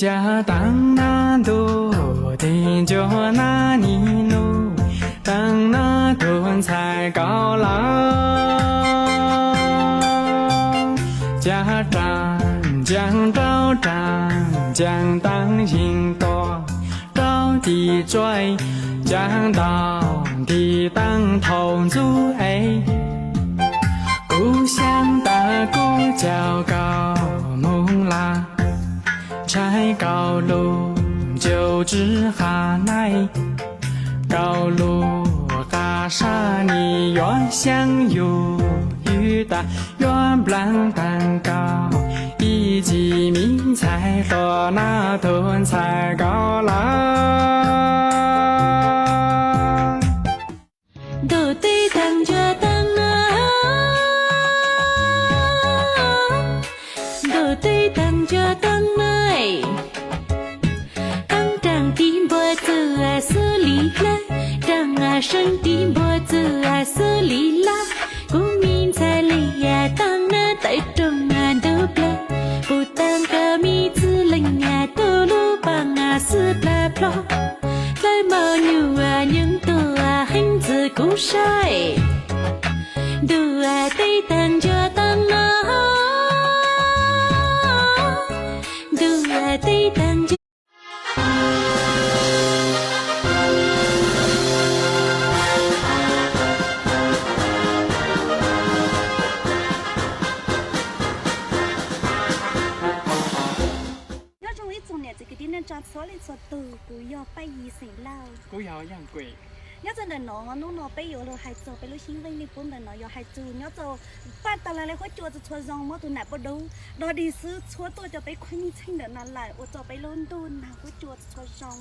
Cas taag nab ntuj tig ncuag nab nig nub, taag nab tug ntxhais kaus lawm. Cas raag ncaag rau raag ncaag taag yeeg tuaj rau tim tsuaj, caag ntaug nti taag thaum ntxub es. Kuv xyaa tas kuv caum koj moog lawm, ntshai koj lug ncaus tsi has naib. Koj lug qas sab nig yuav xyaa yug ywg tas, yuav nplaag taag koj ib txhis miv ntxhais hluas nab tug ntxhais kaus lawm. Ntuj teb taag ncua taag na, ntuj teb taag ncua taag na, taag nraag tiv npua txwv xwb li lawm, nraag seeb tiv npua txwv xwb li lawm. Kuv miv ntxhais le yav taag na tawm rooj ntug plawg, puj taag koj miv txwv leej tug lub paaj xwb plag plog. Dlawb maum nyuam nyeem tuaj heev ntxwv kuv saib. Ntuj teb taag ncua taag no, ntuj teb taag ncua. Nyob zoo ib tsoom niam txiv kwv tij neej tsa txhua leej txhua tus, kuv yog Paj Yis xeem Lauj. Kuv yog Yaj Kuem. Nyob rau ntawm no, hnub no peb yuav los hais txog peb lub sib nqeej nej pub ntawm no yog hais txog nyob rau paj tag lawm le huab cua txhua txhua zoo muab tus nam poj dub dog dig xwb txhua tuaj cov peb khuab mij txheej ntawm no lawm ua rau peb lub ntuj nag huab cua txhua txhua zoo.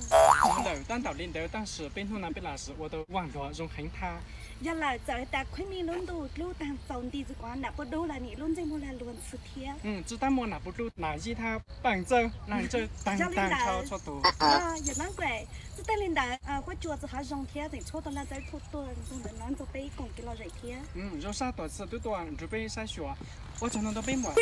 Ntawm tab ntawm li ntawd tab sis peb hnub no peb los ua tau vaj luag zoo heev thaj. Yog lawm txawm tas khuab mij lub ntuj dlub taag txaus nti txug kuv nam poj dub lawm nim lub ntsej muag lag luag ntxhw thiab. Tsi tab muaj nam poj dub mas yij thab paj ntxawg nag ntxawg taag taag txhua txhua tus. Yog Yaj Kuem, tsi tas li ntawd huab cua txhua qhov zoo thiab tseem tshuav tau laj txawb tuaj tuaj ntawm no rau peb koom kev lom zem thiab. Zoo sab tuaj txhua tus tuaj nrug peb saib xyuas. Ua tsaug ntau ntau peb muam.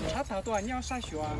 Ntshav tawg tuaj nyob saib xyuas.